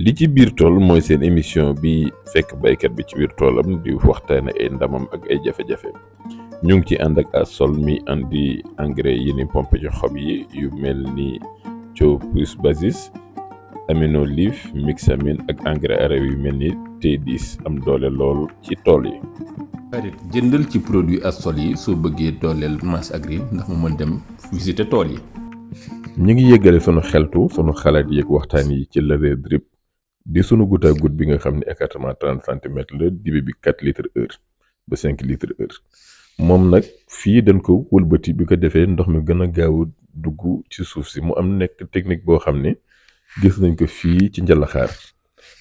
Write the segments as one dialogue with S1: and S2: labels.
S1: li ci biir tool mooy seen émission bi fekk baykat bi ci biir toolam di waxtaane ay ndamam ak ay jafe-jafe ñu ngi ci ànd ak Asol mi andi engrais yi ni pompe ci xob yi yu mel ni Thiopus Basis Aminolif Mixamine ak engrais araw yu mel ni T10 am doole lool ci tool yi.
S2: xarit jëndal ci produit Asol yi soo bëggee dooleel Mass Agri ndax mu mën dem visiter tool yi.
S1: ñu ngi yëggale sunu xeltu sunu xalaat yi ak waxtaan yi ci laser drip di sunu goutte à goutte bi nga xam ne écartement 30 centimètres la dibi bi 4 litres heure ba 5 litres heure moom nag fii dañ ko wëlbati bi ko defee ndox mi gën a gaaw dugg ci suuf si mu am nekk technique boo xam ne gis nañ ko fii ci njalaxaar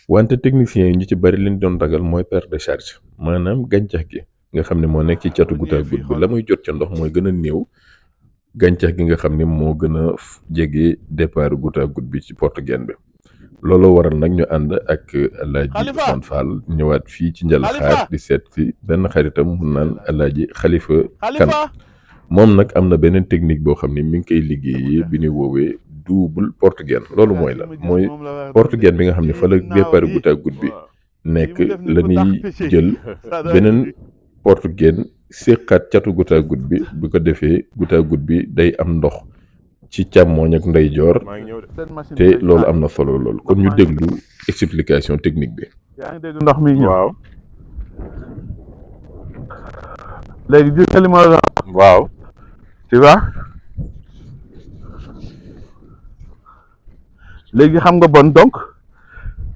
S1: wante techniciens yi ñu ci bari leen doon ragal mooy perte de charge maanaam gàncax gi nga xam ne moo nekk ci catu goutte à goutte bi la muy jot ca ndox mooy gën a néew gàncax gi nga xam ne moo gën a jege départ goutte à goutte bi ci porte-gaine bi looloo waral nag ñu ànd ak Alaaji Ousmane Fall ñëwaat fii ci Njalaxaar di seet si benn xaritam mu naan Alaaji Xalifa Kan moom nag am na beneen technique boo xam ne mi ngi koy liggéeyee bi ñu woowee double porte-gaine loolu mooy la mooy porte-gaine bi nga xam ne fa la départ goutte à goutte bi nekk la ñuy jël beneen porte-gaine séqaat catu goutte à goutte bi bu ko defee goutte à goutte bi day am ndox ci càmmooñ ak ndeyjoor te loolu am na solo lool kon ñu déglu explication technique bi.
S3: yaa ngi dégg ndox mi ñëw.
S1: waaw.
S3: léegi gis nga li ma la.
S1: waaw.
S3: tu vois. léegi xam nga bon donc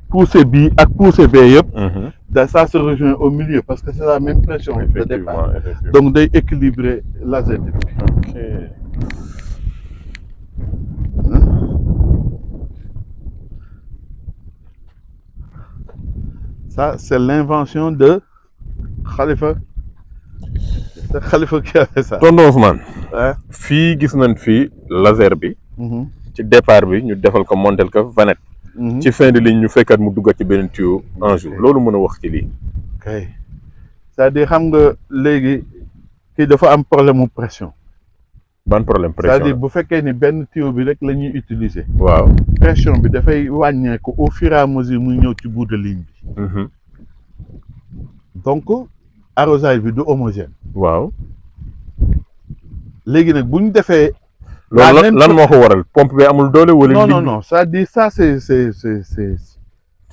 S3: poussée bii ak poussée bee yëpp. Ça se rejoint au milieu parce que c'est la même pression de départ. Donc day équilibrer laser bi.
S1: Ok.
S3: Ça, c'est l'invention de Khalifa. C'est Khalifa qui a fait ça.
S1: Tonton Ousmane.
S3: Ouais.
S1: fii gis nañ fii laser bi. ci départ bi ñu defal ko montel ko vanette. ci fin de ligne ñu fekkaat mu duggaat ci beneen tuyau un jour loolu mën a wax ci lii.
S3: ok c'est-à-dire xam nga léegi kii dafa am problème mu pression.
S1: ban problème pression
S3: c'est-à-dire bu fekkee ni benn tuyau bi rek la ñuy utiliser.
S1: waaw.
S3: pression bi dafay wàññeeku au fur et à mesure muy ñëw ci bout de ligne bi. donc arrosage bi du homogène.
S1: waaw.
S3: léegi nag bu ñu defee.
S1: loolu lan moo ko waral pompe bi amul doole wala.
S3: non c'est-à-dire ça
S1: c'est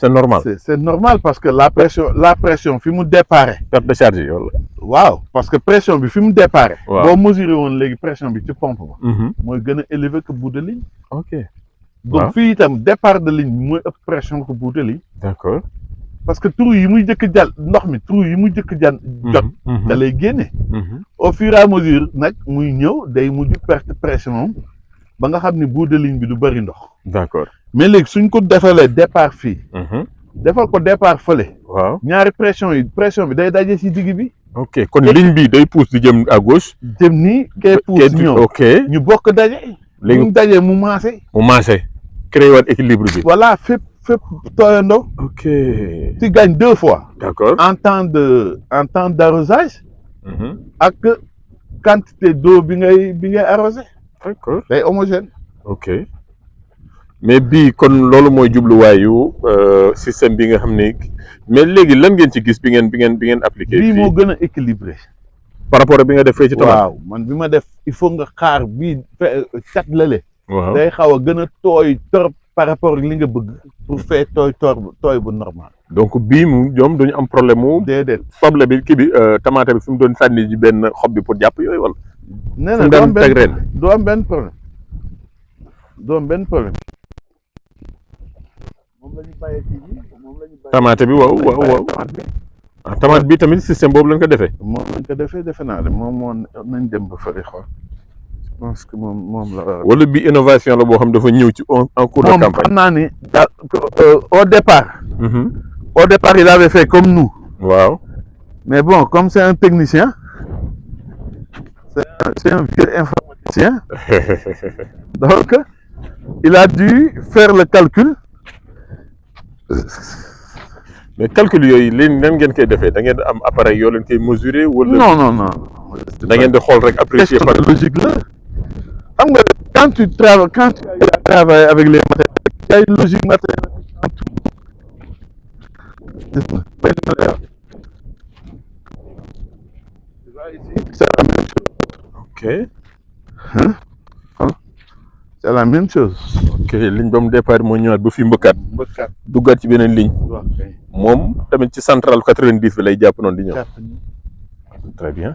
S1: normal.
S3: c'est normal parce que la pression fi mu déparé.
S1: perte de charge yi wala.
S3: waaw parce que pression bi fi mu déparé.
S1: waaw
S3: boo mesuré woon léegi pression bi ci pompe ba. mooy gën a élevé que bout de ligne.
S1: ok.
S3: donc fii itam départ de ligne bi mooy ëpp pression que bout de ligne.
S1: d'accord.
S3: parce que trou yi muy jëkk jàll ndox mi trou yi muy jëkk jot. da lay génne. au fur et à mesure nag muy ñëw day mujj perte pression ba nga xam ni bout de ligne bi du bëri ndox.
S1: d'accord.
S3: mais léegi suñ ko defalee départ fii. defal ko départ fële.
S1: waaw
S3: ñaari pression bi day daje ci digg bi.
S1: ok kon ligne bi day pousse di jëm à gauche.
S3: jëm nii kay pousse ñëw
S1: ok
S3: ñu bokk daje.
S1: léegi
S3: ñu daje mu maase.
S1: créer waat équilibre bi.
S3: voilà fépp tooyandoo.
S1: ok.
S3: tu gagnes 2 fois.
S1: d'accord.
S3: en temps d'arrosage. ak quantité d'eau bi ngay arrosé.
S1: d'accord.
S3: day homogène.
S1: ok mais bii kon loolu mooy jubluwaayu système bi nga xam ne mais léegi lan ngeen ci gis bi ngeen appliqué.
S3: bii moo gën a équilibré.
S1: par rapport ak bi nga def fee ci tomate.
S3: waaw man bi ma def il faut nga xaar bii cat lale.
S1: waaw
S3: day xaw a gën a tooy trop par rapport ak li nga bëgg. pour fee tooy bu normal.
S1: donc bii mu ñoom dañu am problème mu.
S3: déedéet
S1: soble bi kii bi tomate bi fi mu doon sànni ji benn xob bi pour jàpp yooyu wala.
S3: nee na du am benn problème. moom la ñu bàyyee kii bi
S1: tomate bi waaw. tomate bi tamit système boobu lañ ko defee.
S3: moom lañ ko defee defe naa de moom nañ dem ba fëri xool. je pense que moom la.
S1: wala bi innovation la boo xam dafa ñëw ci en cours de campagne.
S3: moom xam naa ni au départ. Au départ il avait fait comme nous.
S1: waaw.
S3: mais bon comme c'est un technicien. c'est un vieux informaticien. donc il a dû faire le calcul.
S1: mais calcul yooyu léegi nan ngeen koy defee da ngeen am appareil yoo leen koy mesurer wala.
S3: non.
S1: da ngeen di xool rek apprécier par
S3: logique la. xam nga quand tu travailles avec les matériels, il y a une logique matérielle. la même chose.
S1: ok ligne ba mu départ moo ñëwaat ba fi mbëkkaat
S3: mbëkkaat
S1: duggaat ci beneen ligne
S3: wax kay.
S1: moom tamit ci central 90 bi lay jàpp noonu di ñëw. très bien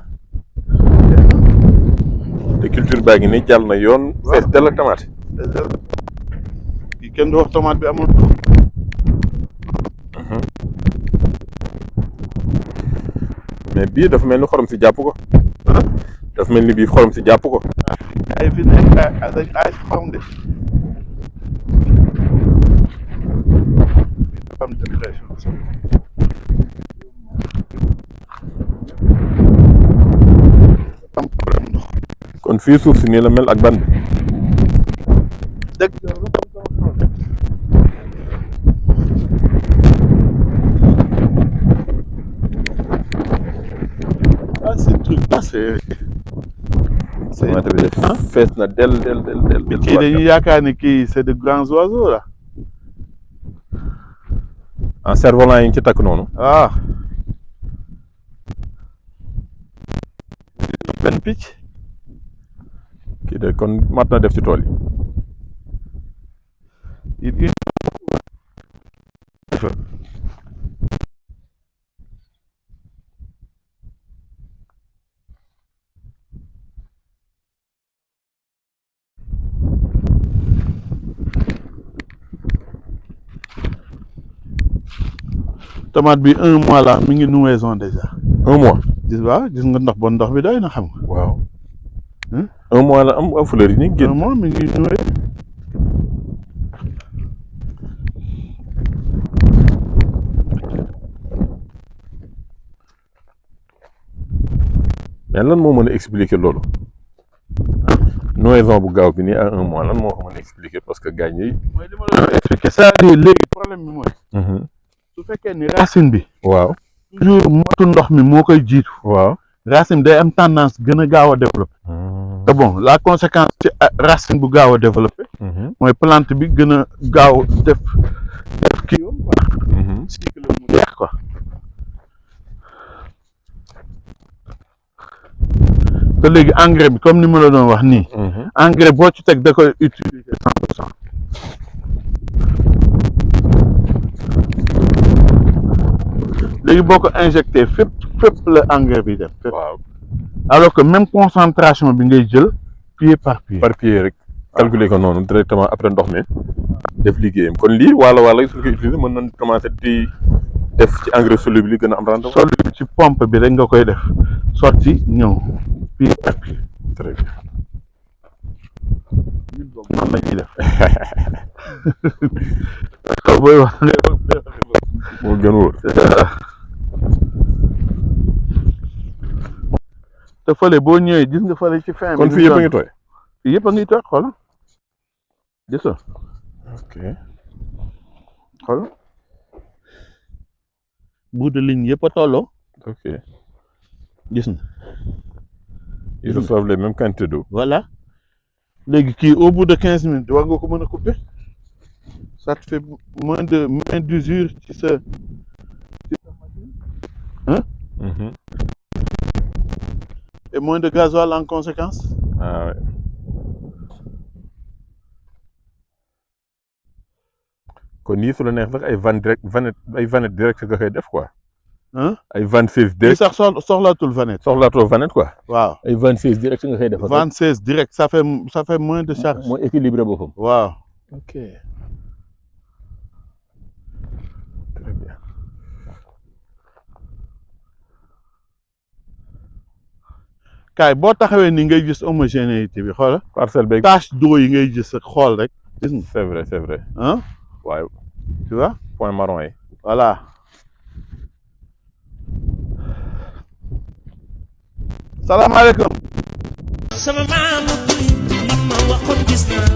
S1: te culture baa ngi ni jàll na yoon. fees dell ak tomate.
S3: yi kenn du wax tomate bi amul.
S1: mais bii dafa mel ni xorom si jàpp ko. dafa mel ni bii xorom si jàpp ko.
S3: ay fi nekk ay xorom de. am dépression. am problème ndox.
S1: kon fii suuf si nii la mel ak ban bi.
S3: dëgg ah c'est truc ah c'est
S1: tomate bi de fees na del.
S3: kii dañuy yaakaar ni kii c'est de grands oiseaux là.
S1: en cerf-volant yi ngi ci takk noonu.
S3: ah benn picc.
S1: kii de kon mat na def ci tool yi.
S3: tomate bi 1 mois la mi ngi nouaison déjà.
S1: 1 mois.
S3: gis nga ndox bon ndox bi doy na xam nga.
S1: waaw. 1 mois la am fleur yi ñu génn.
S3: 1 mois mi ngi noué.
S1: mais lan moo mën a expliquer loolu. nouaison bu gaaw bi nii à 1 mois lan moo ko mën a expliquer parce que gaañ yi.
S3: mooy li ma la doon expliquer c'est-à-dire léegi problème bi mooy. su fekkee ni racine bi.
S1: waaw.
S3: toujours motu ndox mi moo koy jiitu.
S1: waaw.
S3: racine day am tendance gën a gaaw a développé. te bon la conséquence ci racine bu gaaw a développé. mooy plante bi gën a gaaw def kii yoom quoi. cycle mu jeex quoi. te léegi engrais bi comme ni ma la doon wax nii. engrais boo ci teg da koy utiliser 100%. léegi boo ko injecté fépp la engrais bi def.
S1: waaw.
S3: alors que même concentration bi ngay jël pied par pied.
S1: par pied rek. calculer ko noonu directement après ndox mi def liggéeyam kon lii wala suñ koy utiliser mën nañ commencer di def ci engrais soluble yi gën a am rendement.
S3: soluble ci pompe bi rek nga koy def sotti ñëw pied par pied.
S1: très bien.
S3: noonu la ñuy def. booy wax
S1: moo gën wóor.
S3: te fële boo ñëwee gis nga fële ci fin bi.
S1: kon fii yëpp a ngi tooy.
S3: fii yëpp a ngi tooy xool gis nga.
S1: ok.
S3: xool bout de ligne yëpp a tolloo.
S1: ok.
S3: gis nga.
S1: ils reçoivent les mêmes quantités d'eau.
S3: voilà léegi kii au bout de 15 minutes war nga ko mën a couper ça te fait moins d'usure ci sa machine hein. Et moins de gasoil en conséquence.
S1: ah ouais. kon yii su la neex sax ay vanette direct nga koy def quoi. ay 26 direct.
S3: sax soxlaatul vanette.
S1: soxlaatoo vanette quoi.
S3: waaw
S1: ay 26 direct nga koy def.
S3: 26 direct ça fait moins de charge.
S1: mooy équilibré boppam.
S3: waaw.
S1: ok. très bien.
S3: kaay boo taxawee ni ngay gis homogénéité bi xoola
S1: parcelle beeg.
S3: tache d'eau yi ngay gis ak xool rek. gis nga
S1: c'est vrai.
S3: ah.
S1: waaye.
S3: tu vois.
S1: point marron yi.
S3: voilà. salaamaaleykum.
S4: sama maam li ma waxoon gis naa